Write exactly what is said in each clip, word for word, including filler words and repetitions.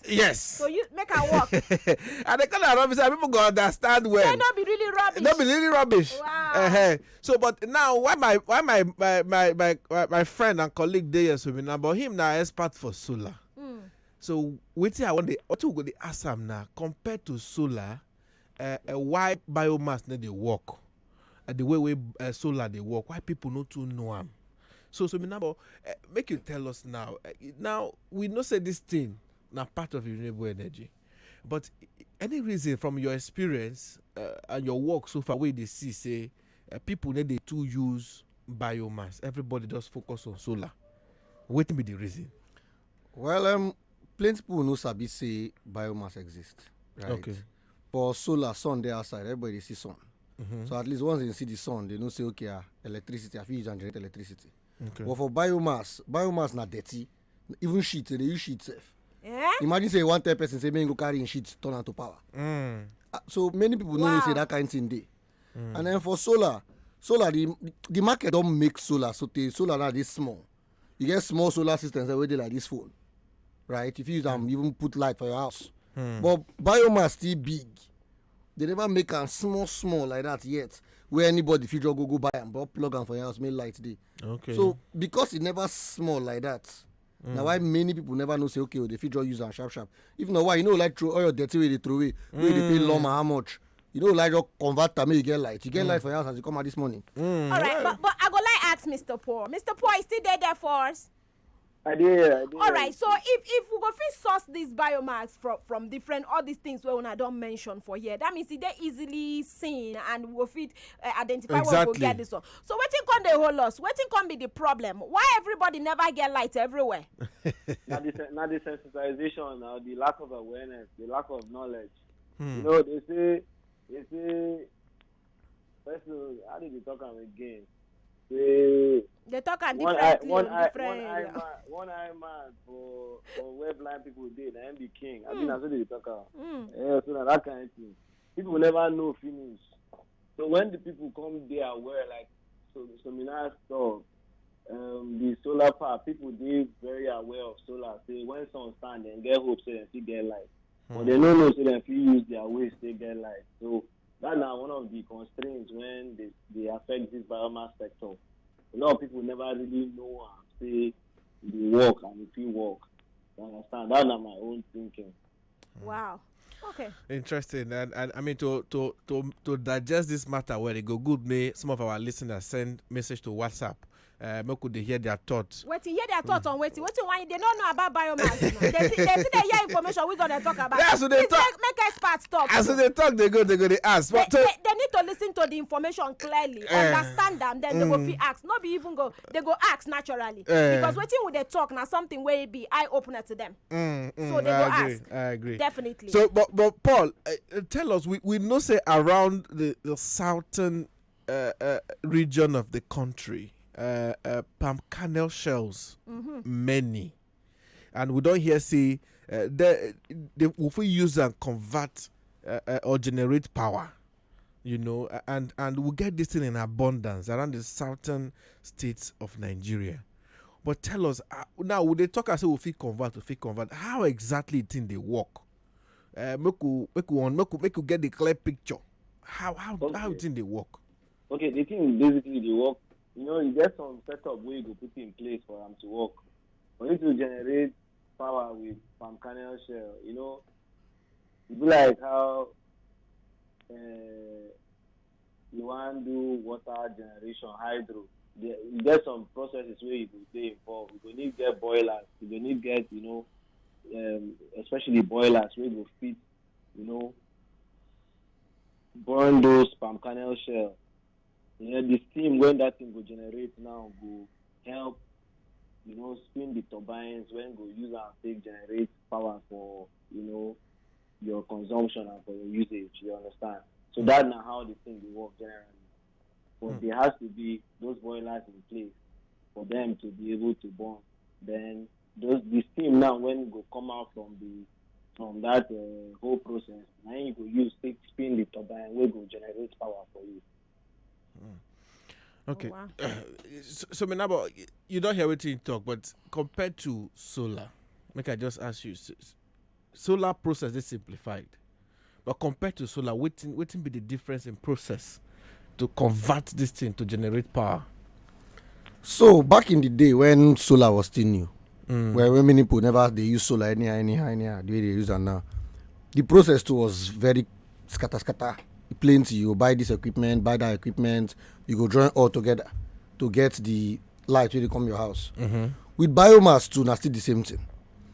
Yes. So you make am work. And they call am rubbish, and people go understand well. Say no be really rubbish. No be really rubbish. Wow. Uh-huh. So, but now, why my why my my my my, my, my friend and colleague dey here, so now, but him na expert for solar. Mm. So wetin I want to, what we go dey ask am now, compared to solar, uh, uh, why biomass no dey work, uh, the way wey uh, solar dey work, why people no too know am. So, so now, uh, make you tell us now. Uh, now we know say this thing na part of renewable energy, but any reason from your experience uh, and your work so far wey you dey see say uh, people no dey too use biomass, everybody just focus on solar? Wetin be the reason? Well, um, plenty people no sabi say biomass exist, right? Okay. For solar, sun dey outside, everybody dey see sun. Mm-hmm. So at least once they see the sun, they know say, okay, ah, electricity, I fit use and generate electricity. Okay. But for biomass, biomass na dirty. Even shit, they use shit sef. Eh? Imagine say one tell person say make him go carry him shit, turn am to power. Mm. Ah, so many people know say that kind thing dey. Mm. And then for solar, solar the the market don make solar, so the solar now dey small. You get small solar systems wey dey like this phone, right? If you use am, even put light for your house. Hmm. But biomass still big. They never make am small small like that yet, where anybody fit just go go buy am, but plug am for your house, make light dey. Okay. So because e never small like that, na why many people never know say, okay, oh, they fit just use am sharp sharp. If not, why you know, like, throw all your dirty wey you dey throw away, wey you dey pay lawma how much? You know, like, just convert am, make you get light. You get light for your house as you come out this morning. All right, but, but I go like ask Mister Paul. Mister Paul, you still dey there for us? I dey here. I dey All here. Right, so if if we go fit source this biomass from from different, all these things wey una don mention for here, that means e dey easily seen and we go fit uh, identify where we go Exactly. Get this one. So wetin come dey hold us? Wetin come be the problem? Why everybody never get light everywhere? Na the sen- na the sensitization, na the lack of awareness, the lack of knowledge. You know, they say they say person, how did they talk am again? Say They talk am one eye differently one on eye different one eye area. Man, one eye man for for where blind people dey, na him be king. I mean, na so they talk am. Mm. Yeah, so na that kind thing. People never know finish. So when the people come dey aware, like so Somina talk, um, the solar power, people dey very aware of solar. Say when sun stand, dem get hope say dem fit get light, but dem no know say dem fit use their ways take get light. So that na one of the constraints when they dey affect this biomass sector. A lot of people never really know am say e dey work and e fit work. You understand? That na my own thinking. Wow. Okay. Interesting. And, and I mean, to to to to digest this matter, where it go good, may some of our listeners send message to WhatsApp. Uh, make could they hear their thoughts. Wetin, hear their thoughts on wetin? Wetin, why they don't know about biomass? Now? They see, they see they hear information we gonna talk about. Yeah, so they Please talk- make, make experts talk. As they talk, they go, they go, they ask. They, But so, they, they need to listen to the information clearly, Eh. Understand them. Then they go fit ask. Not be even go. They go ask naturally Eh. Because wetin would they talk now? Something wey be eye opener to them. Mm, mm, So they I go agree. Ask. I agree. Definitely. So, but but Paul, uh, uh, tell us. We, we know say around the, the southern uh, uh, region of the country, uh, uh, palm kernel shells Mm-hmm. many, and we don't hear say uh, they, they will fit use and convert uh, uh, or generate power, you know, a- and and we get this thing in abundance around the southern states of Nigeria. But tell us uh, now, would they talk and say we fit convert, we fit convert? How exactly the thing they work? Uh, make we make we on make we, make we get the clear picture. How how how Okay. the thing they work? Okay, the thing basically dey work. You know, you get some setup wey you go put in place for am to work. For you to generate power with palm kernel shell, you know, e be like how uh, you wan do water generation, hydro. There, you get some processes wey you go dey involved. You go need get boilers. You go need get, you know, um, especially boilers wey go fit, you know, burn those palm kernel shell. You know, the steam when that thing go generate now go help, you know, spin the turbines when go use am take generate power for, you know, your consumption and for your usage. You understand? So that na how the thing dey work generally. But there has to be those boilers in place for them to be able to burn. Then those the steam now when go come out from the from that uh, whole process, na you go use take spin the turbine wey go generate power for you. Okay. Wow. So, so Minabo, you don't hear what you talk, but compared to solar, make I just ask you, s- s- Solar process is simplified, but compared to solar, wetin wetin be the difference in process to convert this thing to generate power? So back in the day when solar was still new, mm. where when many people never they use solar anyhow, anyhow, anyhow, the way they use it now, the process too was very scatter, scatter. Plenty, you buy this equipment, buy that equipment, you go join all together to get the light wey dey come your house. Mm-hmm. With biomass too, na still the same thing.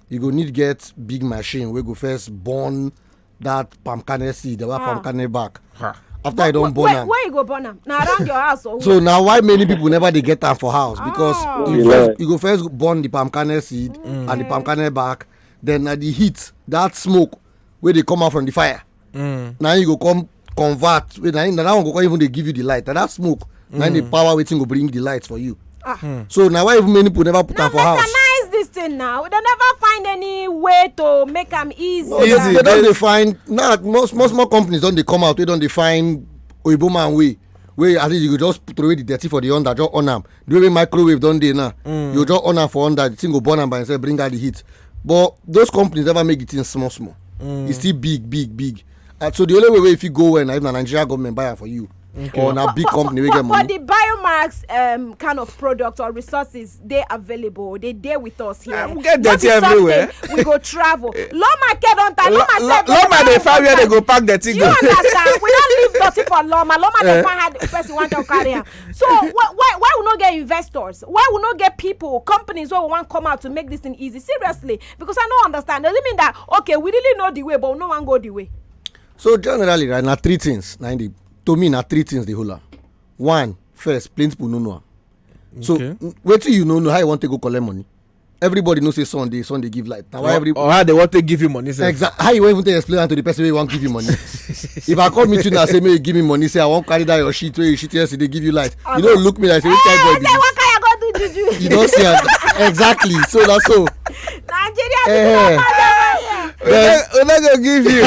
You go need get big machine wey go first burn that palm kernel seed, that ah. palm kernel back. Ha. After I don't burn am. Where you go burn am? Na around your house or so now why many people never dey get am for house because oh. you, first, you go first burn the palm kernel seed mm. and the palm kernel back. Then na the heat, that smoke wey dey come out from the fire. Mm. Now you go come convert wait na na that one go come even dey give you the light na that smoke na the power wetin go bring the light for you ah hmm. so na why even many people never put am for house mechanize this thing now they never find any way to make am easy no, easy they, they don dey find now small small small companies don dey come out wey don dey find oyibo man way wey at least you go just throw away the dirty for the under just on am the way microwave don dey now mm. you just on am for under the thing go burn am by himself bring out the heat but those companies never make the thing small small mm. e still big big big and so the only way wey e fit go well na if na nigeria government buy am for you okay. or na big but, company wey get money. But the biomax um, kind of product or resources dey available dey dey with us here. Um, get dirty everywhere. We go travel. Eh. Loma get on time. Loma sef. Loma dey find where they go pack dirty go. You understand? We don leave dirty for Loma. Loma dey eh. find how the person wan don carry am. So why why why we no get investors? Why we no get people, companies wey we wan come out to make this thing easy? Seriously, because I no understand. Does it mean that okay, we really know the way, but we no wan go the way? So generally, right now, three things. Na the to me na three things dey hold am. One, first, plenty people no know am. So okay. Wetin you no know how you wan take go collect money? Everybody know say sun dey sun dey give light. Na why every or how they wan take give you money sef. Exactly. How you wan even take explain am to the person wey wan give you money? If I come meet you now say make you give me money say I wan carry that your shit wey you shit yesterday give you light. You no look me like say which kind boy be this? Say what kind I go do juju? You don see am exactly. So na so. Nigeria people don mad over here. Then, una go give you.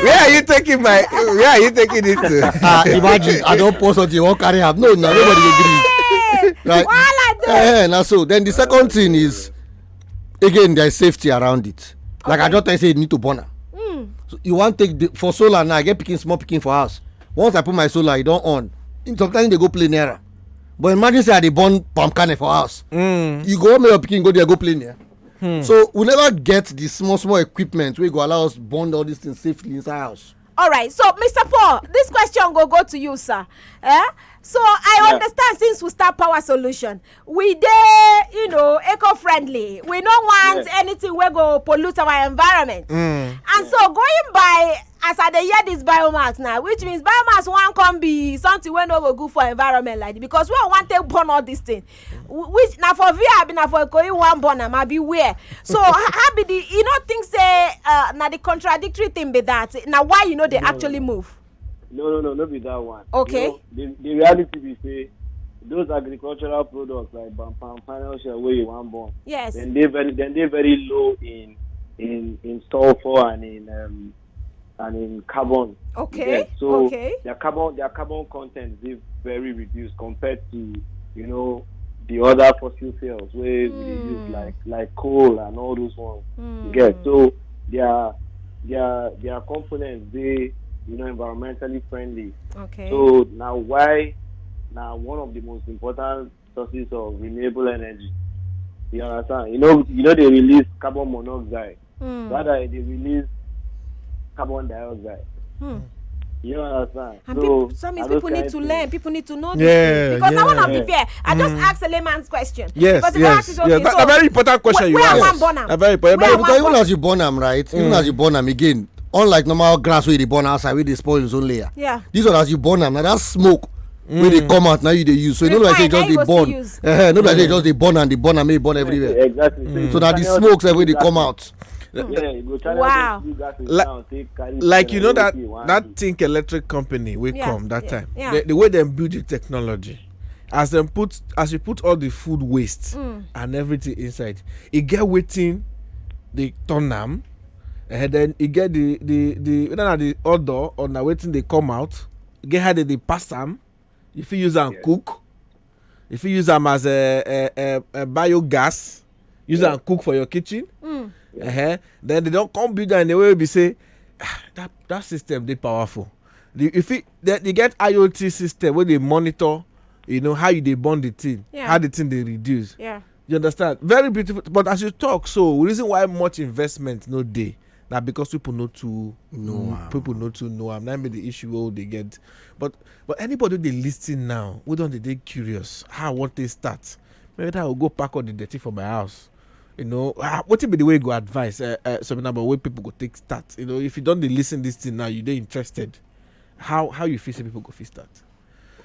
Where are you taking my? Where are you taking it to? Ah, imagine I don pour something you wan carry am. No, na nobody go gree. Right? Wahala dey. Eh, na so. Then the second thing is, again, there is safety around it. Like I just tell you say you need to burn am. So you wan take the for solar now? I get pikin small pikin for house. Once I put my solar, e don on. Sometimes they go play near am. But imagine say I dey burn palm kernel for house. You go make your pikin go there go play near. Hmm. So we never get the small small equipment wey go allow us burn all these things safely inside house. All right, so Mister Paul, this question go go to you, sir. Eh? So I yeah. understand since we start Power Solution, we dey you know eco-friendly. We no want yeah. anything wey go pollute our environment. Mm. And yeah. so going by as I dey hear this biomass now, which means biomass wan come be something wey no go good for environment like this because we wan take burn all this thing. Which na for via abi na for ikoyi one born am abi where so how be the you no think say uh, na the contradictory thing be that na why you no dey actually move. No, no, no, no be that one. Okay. You know, the, the reality be say those agricultural products like bam palm final shell wey you wan burn. Yes. Dem dey very, dem dey very low in in in sulfur and in um, and in carbon. Okay. Yeah, so okay. their carbon their carbon content is very reduced compared to you know the other fossil fuels where mm. we use hmm. like like coal and all those ones. Mm. You get so their their their components they you know environmentally friendly. Okay. So now why now one of the most important sources of renewable energy. You understand? You know you know they release carbon monoxide. Mm. Rather, they release carbon dioxide. Hmm. You understand? And so, people, some people need to learn. People need to know this yeah, because yeah. I want to be fair. I just mm. asked a layman's question. Yes, because yes. Yes. So, a very important question you asked. A very important. Because even as you burn them, right? Mm. Even as you burn them again, unlike normal grass where they burn outside, where they spoil its own layer. Yeah. This one as you burn them, now that smoke mm. where they come out now you they use. So you know like say just they burn. Uh, no like say just they burn and they burn and may burn everywhere. Exactly. Mm. So that the smokes that where they come out. Yeah, you go channel wow. Like, like you know that that think electric company will yeah, come that yeah, time. Yeah. The, the way they build the technology, as them put as you put all the food waste mm. and everything inside, it get waiting, they turn them, and then it get the the the whether not the odor or not waiting they come out, get how they, they pass them. You fit use am yeah. cook. You fit use am as a, a, a, a biogas. Use yeah. am cook for your kitchen. Mm. Uh-huh. Then they don't come build am in a way we say, "Ah, that that system dey powerful." The, if it, they, they get I O T system where they monitor, you know, how you dey burn the thing, Yeah. how the thing they reduce. Yeah. You understand? Very beautiful. But as you talk, so the reason why much investment no dey, that because people know too Know am. People know too know am. That be the issue wey they get. But but anybody they listen now, we don't they curious how what they start. Maybe that will go pack all the dirty for my house. You know, ah, what be the way you go advise uh, uh, something about where people go take start? You know, if you don't dey listen this thing now, you dey interested. How how you feel say people go fit start?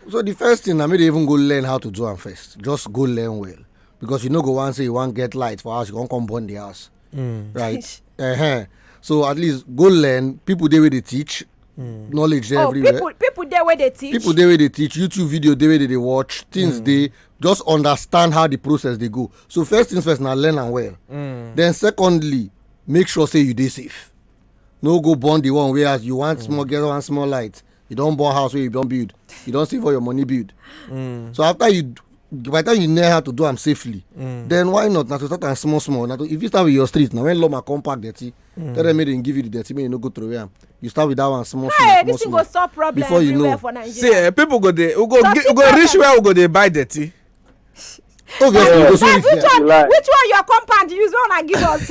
So the first thing, I mean, they even go learn how to do am first. Just go learn well, because you no go wan say you wan get light for house, you wan come burn the house, right? Uh-huh. So at least go learn. People dey wey dey teach, knowledge dey Oh, everywhere. people people there where they teach. People dey wey dey teach, YouTube video dey wey dey dey watch, things dey. Just understand how the process dey go. So first things first, na learn am well. Then secondly, make sure say you dey safe. No go burn the one wey, as you want small, get one small light, you don burn house wey you don build, you don save all your money build. So after you, by the time you learn how to do am safely, then why not na to start am small small? Na to, if you start with your street, na when lawma come pack dirty, tell them make dem give you the dirty, make you no go throw am. You start with that one small small. Hey, small, this thing small. go solve problem Before you everywhere know. for Nigeria. See, uh, people go dey we go Dirty gi- we go reach problem. Where we go dey buy dirty. Obviously, you go Guys, see which it. one? Like- Which one your compound use? One I give us.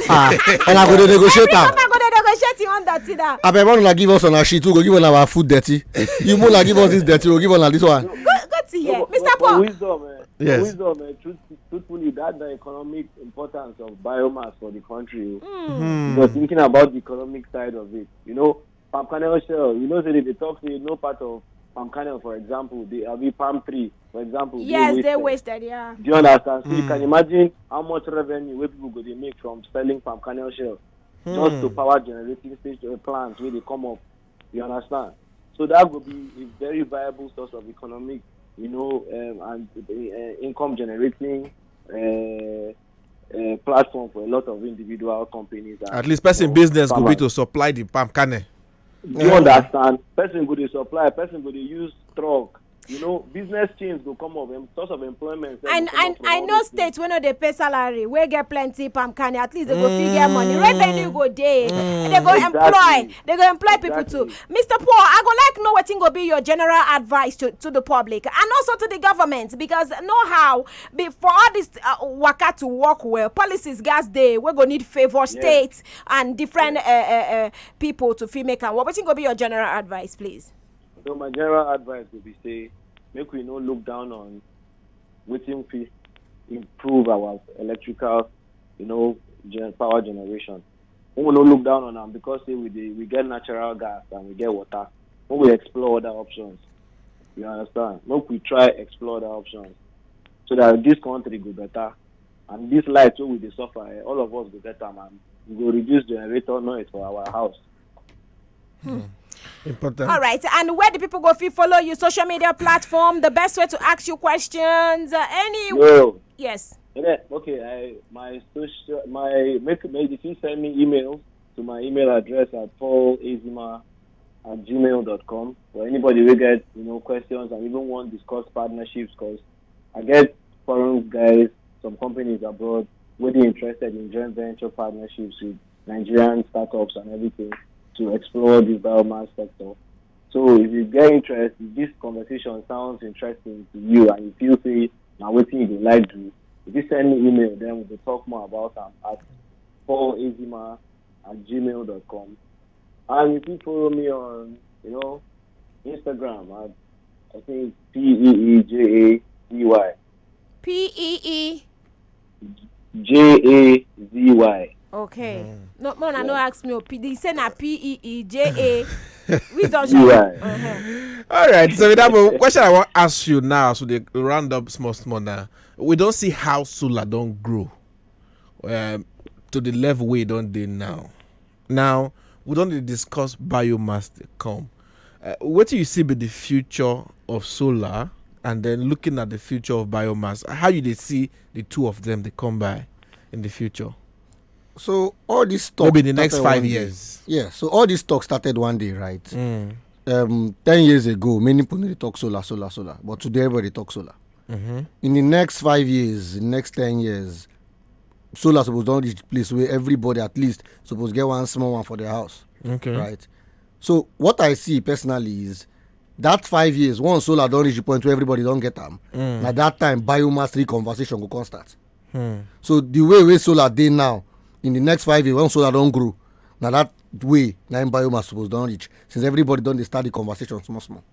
And I go dey negotiate am. Come and go dey negotiate you on that thing. Now. Abeg, when una give us una shit, we go give una our food dirty. You mona give us this dirty, we go give una this one. Go go to here, But- Mister but- but Paul. Wisdom, eh? Yes. Wisdom, eh? Truth, truthfully, that's the economic importance of biomass for the country. Mm. You're thinking about the economic side of it. You know, palm kernel shell. You know, say they talk say no part of palm kernel, for example, they have a palm tree, for example. Yes, they wasted. Wasted. Yeah. Do you understand? So you can imagine how much revenue where people go they make from selling palm kernel shell just to power generating station plants where they come up. You understand? So that would be a very viable source of economic, you know, um, and uh, income generating uh, uh, platform for a lot of individual companies. And, At least person you know, business go be farmers. To supply the palm kernel. Do you understand? Person go dey supply, person go dey use truck. You know, business chains go come up, em- source of employment. Sef And go come and up from I all know those things. States wey no dey pay salary, wey get plenty palm kernel, at least they go fit get money. Revenue go dey. They go Exactly. Employ. They go employ people too. Exactly. Mister Paul, I go like know wetin go be your general advice to, to the public and also to the government, because know how be, for all this uh, waka to work well, policies gas dey wey go need favor states and different uh, uh, uh, people to fit make am work. Wetin go be your general advice, please? So my general advice would be say, make we no look down on wetin fit improve our electrical, you know, gen- power generation. We will not look down on them because say we dey, we get natural gas and we get water. We will explore other options. You understand? Make we try explore other options so that this country go better and this light wey we dey suffer, eh, all of us go get am and we go reduce generator noise for our house. Important. All right, and where the people go fit follow you social media platform? The best way to ask you questions, uh, any No. Yes. Yeah, okay, I my social my make make if you send me email to my email address at paul ezima at gmail dot com for anybody who get you know questions and even want discuss partnerships because I get foreign guys, some companies abroad, really interested in joint venture partnerships with Nigerian startups and everything to explore the biomass sector. So if you get interest, if this conversation sounds interesting to you and you feel say now what you would like to, if you send me email, then we will talk more about them at paul ezima at gmail dot com. And you can follow me on, you know, Instagram at I think P E E J A Z Y. P E E. J A Z Y. Okay. No, no, no, no, ask me. Oh, P, they say na P E E J A. Wisdom Z Y. Uh-huh. All right. So with that one question I want to ask you now, so they round up small, small now. We don't see how solar don't grow um, to the level we don't do now. Now we don't discuss biomass. They come. Uh, what do you see be the future of solar? And then looking at the future of biomass, how you they see the two of them they come by in the future? So all this talk Maybe the next started five one day. Years. Yeah. So all this talk started one day, right? Mm. Um, ten years ago, many people dey talk solar, solar, solar. But today, everybody talk solar. Mm-hmm. In the next five years, the next ten years, solar suppose don reach the place where everybody at least suppose get one small one for their house, Okay. Right? So what I see personally is that five years, once solar don reach the point where everybody don get am, na that time biomass reconversion go come start. So the way wey solar dey now, in the next five years, when solar don grow, na that way na im biomass suppose don reach, since everybody don dey start the conversation small small.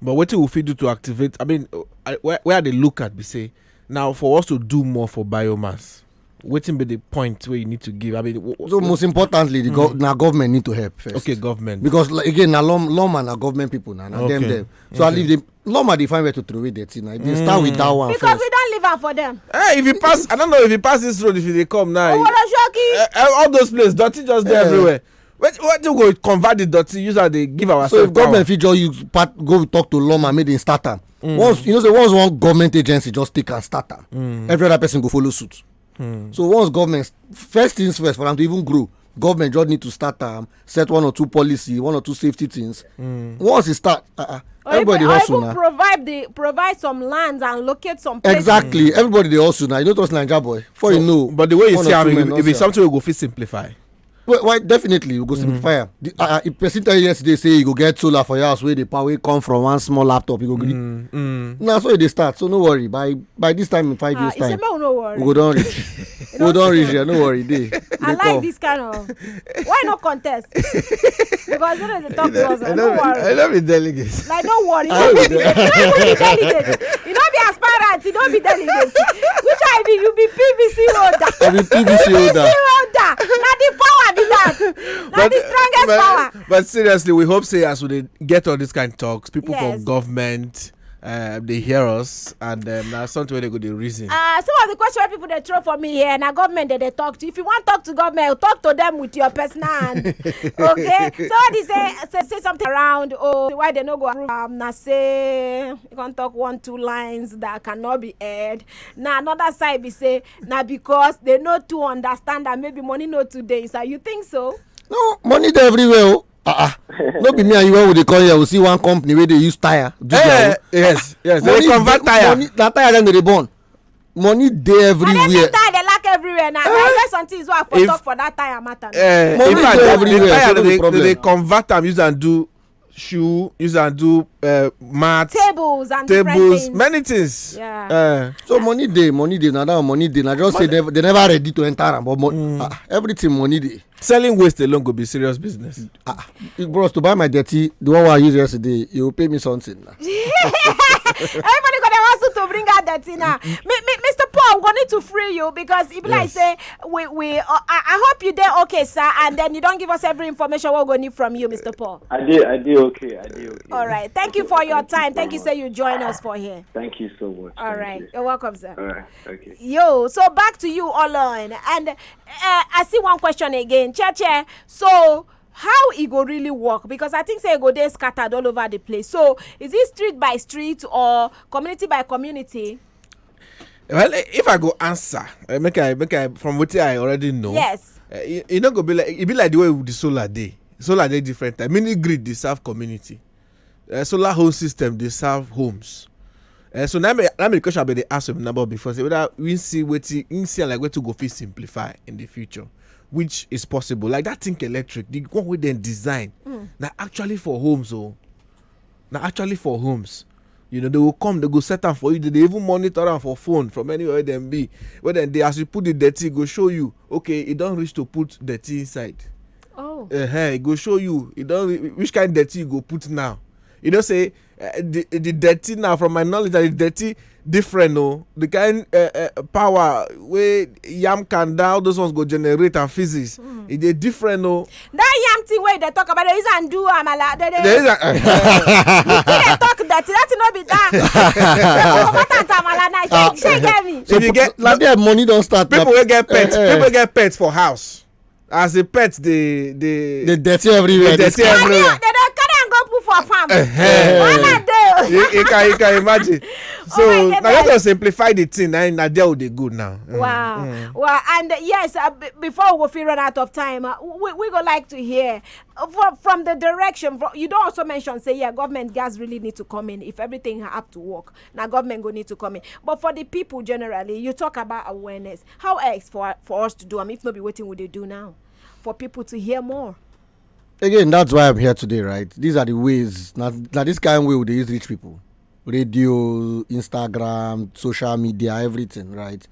But wetin we fit do to activate? I mean, uh, I, where, where I dey look at be say now for us to do more for biomass, wetin be the point where you need to give? I mean, w- w- So most importantly, the gov- na government need to help first. Okay, government. Because like, again, na lawm- lawma na government people na, na them Okay. them. So at least the lawma dey find where to throw away dirty na. If they start with that one Because first. We don leave am for them. Hey, if you pass, I don't know if you pass this road, if you dey come now, Oworosoki. eh, eh, all those places, dirty just dey Yeah. everywhere. What what you go convert the dirty, use am dey give our So if government fit just use part go talk to lawma, make dem start am. Once you know say once one government agency just take and start am, every other person go follow suit. So once government, first things first, for am to even grow, government just need to start am, set one or two policy, one or two safety things. Once e start, uh, uh, Or even, everybody or hustle even now. Provide the provide some lands and locate some places. Exactly, everybody dey hustle now. You no trust Naija boy. Before you know, But the way you one see or am, two it men be- don it be sell. Something we go fit simplify. Well, well, definitely we go simplify am. The- Uh, uh, if person tell you yesterday say you go get solar for your house wey dey power wey come from one small laptop, you go gree. Na so e dey start. So no worry. By by this time in five Ah, years he said, time, "No, no worry." we go don reach. We go don reach here. No worry, dey. I like this kind of. Why not contest? Because you know they talk to us. I No love it. I worry. Love it, delegates. Like, don't worry. I Don't will be, don't be delegate. You don't be aspirant. You don't be delegate. Which I be? You be P V C holder. I be P V C holder. P V C holder. Now the power be that. Now the strongest but, power. But seriously, we hope say as we dey get all this kind of talks, people Yes. from government uh, they hear us, and um, now something where they go the reason. Uh, some of the questions people they throw for me here, now government that they talk to. If you want to talk to government, talk to them with your personal hand. Okay? So what they say, say, say something around, oh, why they no go approve? Um, now say, you can talk one, two lines that cannot be aired. Now another side be say, now because they know to understand that maybe money no today. So you think so? No, money dey everywhere. Oh. Uh-uh. No be me and you when we dey come here, we see one company where they use tire. Do Eh, their own. Yes, yes. They Money convert dey- tire. Money, na tire dem dey burn. Money dey And then everywhere. that tire they lack everywhere now. I get some things what I for If- talk for that tire matter. Uh, Money in fact, dey the, the everywhere, tire no that be they, problem. They convert them, use and do shoe, use and do uh, mat, Tables and different tables, things. Many things. Yeah. Uh, So money dey, money dey. Now that money dey. Now just say they never, they never ready to enter am, but mo- ah, everything money dey. Selling waste alone go be serious business. Ah, bros, to buy my dirty, the one wey I use yesterday, you will pay me something. Now. Everybody gonna want to bring out that thing now. Mi- mi- Mister Paul, I'm going to free you because if like Yes. Say we we uh, I, I hope you there okay, sir, and then you don't give us every information we're going to need from you, Mister Paul. I did, I did okay, I did okay. All right. Thank you for your time. Thank you, sir. You join us for here. Thank you so much. All Thank right. you. You're welcome, sir. All right, okay. Yo, so back to you, Olon. And uh, I see one question again. Cheche, so how it go really work? Because I think say it go dey scattered all over the place. So is it street by street or community by community? Well, eh, if I go answer, eh, make I make I from what I already know. Yes. Eh, e, e no go be like e be like the way with the solar day. Solar day different. Time. Mini grid dey serve community. Uh, solar home system dey serve homes. Uh, so now me, now me the question I been dey ask him number before say whether we see wetin we see like wetin go fit simplify in the future, which is possible. Like that Think Electric, the one wey dem design, na actually for homes o. Na actually for homes. You know, they will come, they go set am for you. They, they even monitor am for phone from anywhere where dem be. Where dem dey, as you put the dirty, e go show you. Okay, e don reach to put dirty inside. Oh. Uh-huh, e go show you. E don re- which kind dirty you go put now. You know say uh, the the dirty now, from my knowledge, that the dirty different, no. The kind uh, uh, power wey yam can, all those ones go generate and physics. E dey different, no. That yam thing wey they talk about, they use and do amala. They, they, There is a, they talk that that no be that. They go comot am to amala now. Shey, shey get me? So If you get- na there money don start. People na- wey get pets, Eh, eh. People wey get pets for house. As a pet, they they They dirty everywhere. They dirty They- everywhere. They don't carry and go put for farm. Eh. One a day. You, you can, you can imagine. So my now let goodness. Us simplify the thing. Now, now there would they good now. Mm, Wow. mm. Well, and uh, yes, uh, b- before we fit run out of time, uh, we, we go like to hear uh, from, from the direction. From, you don't also mention say, yeah, government gas really need to come in if everything have to work. Now government go need to come in. But for the people generally, you talk about awareness. How else for for us to do? I mean, if not be waiting, would they do now for people to hear more? Again, that's why I'm here today, right? These are the ways. Now, now this kind of way we dey use reach people. Radio, Instagram, social media, everything, right?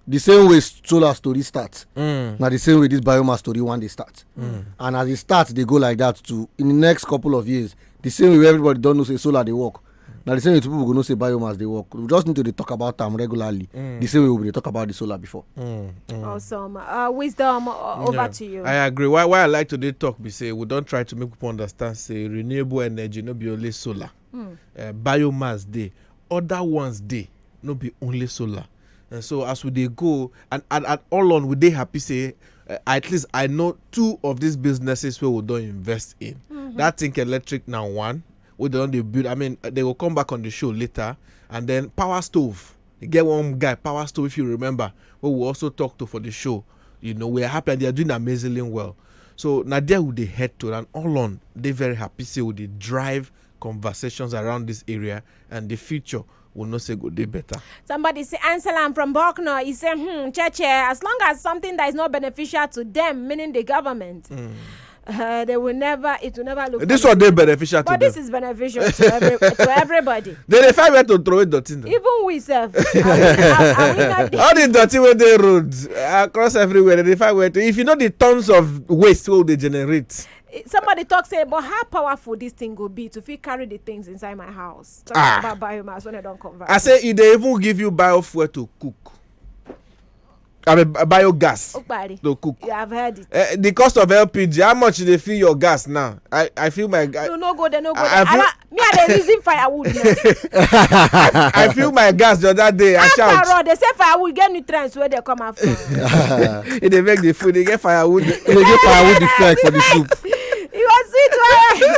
The same way solar story start. Mm. Now the same way this biomass story one day start. Mm. And as it starts, they go like that too. In the next couple of years, the same way everybody don't know say solar they work. Now the same way people go know say biomass they work. We just need to dey talk about them regularly. Mm. The same way we dey talk about the solar before. Mm, mm. Awesome. Uh, wisdom uh, over Yeah. To you. I agree. Why why I like to dey talk be say we don't try to make people understand say renewable energy no be only solar. Mm. Uh, biomass dey, other ones dey, no be only solar. And so as we dey go and and, and all on, we dey happy say uh, at least I know two of these businesses where we don't invest in. Mhm. That Think Electric now one, we don't dey build. I mean, they will come back on the show later, and then Power Stove. You get one guy, Power Stove, if you remember, who we also talked to for the show. You know, we're happy and they are doing amazingly well. So now there would they head to and all on. They very happy say would they drive conversations around this area, and the future will not say go dey better. Somebody say, Anselam from Bucknor, he said, hmm, Cheche, as long as something that is not beneficial to them, meaning the government, uh, they will never, it will never look This like one they beneficial to But them. This is beneficial to, every, to everybody. They dey find where to throw it dirty now. Even we self, are we, are, are we not there? All the dirty wey dey road across everywhere, they dey find where to. If you know the tons of waste wey they generate, Somebody talk say, but how powerful this thing go be to fit carry the things inside my house? Talk Ah. About biomass when I don't convert. I say e dey even give you biofuel to cook. I mean, bi- biogas Okpari, to cook. You have heard it. Uh, the cost of L P G, how much they fill your gas now? I, I feel my I, No, no go there, no go I- there. I feel- Ala- me, I dey reason firewood now. I feel my gas the other day. I After shout. All, they say firewood get nutrients where they come out from. If they make the food, they get firewood. They get firewood effect for the soup. It was sweet.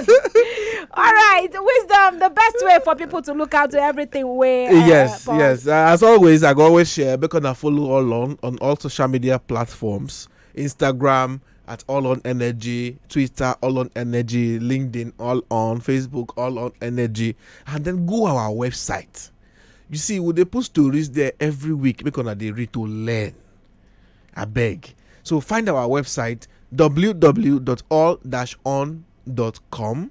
Well. All right, wisdom, the best way for people to look out to everything where. Uh, Yes, Paul. Yes. Uh, as always, I go always share. Make una follow all on on all social media platforms: Instagram at All On Energy, Twitter All On Energy, LinkedIn All On, Facebook All On Energy, and then go our website. You see, we dey put stories there every week. Make una dey read to learn. I beg. So find our website w w w dot all dash on dot com.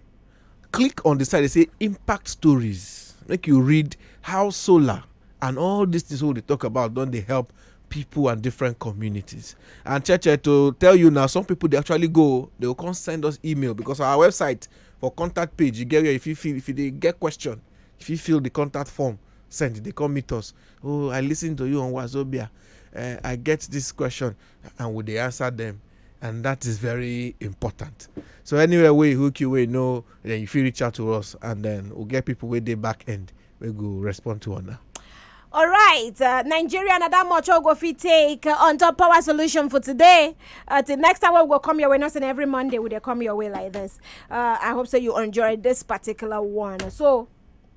Click on the side they say impact stories. Make you read how solar and all these things we dey talk about don dey help people and different communities. And Cheche, to tell you now, some people they actually go, they will come send us email because our website for contact page, you get where if you feel if you dey get question, if you fill the contact form, send it, they come meet us. Oh, I listen to you on Wazobia. Uh, I get this question, and we dey answer them, and that is very important. So anywhere we hook you, we know then if you reach out to us, and then we'll get people with the back end. We go respond to one now. All right, uh, Nigeria, na that much we go fit take uh, on top power solution for today. Uh, till next time we go come your way, not every Monday we dey come your way like this. Uh, I hope so you enjoyed this particular one. So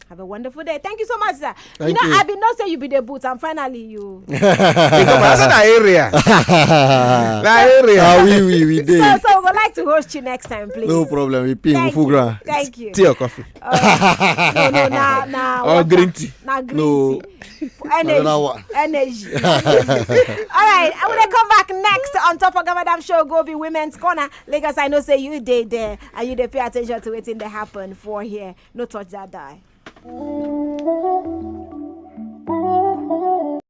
have a wonderful day. Thank you so much, sir. Thank you know, you. I been not say you be the boot, and finally you. Because that's an area. That area. Ah, we we we So, dey. So we would like to host you next time, please. No problem. We ping Thank full you. ground. Thank you. Tea or coffee. Uh, no, no, nah, nah. Or Water. Green tea. Nah, green No. Tea. Energy. Another one. Energy. All right. I will come back next on top of Governor Show. Go be Women's Corner. Lagos, I know say you dey there and you dey pay attention to wetin dey happen for here. No touch that die.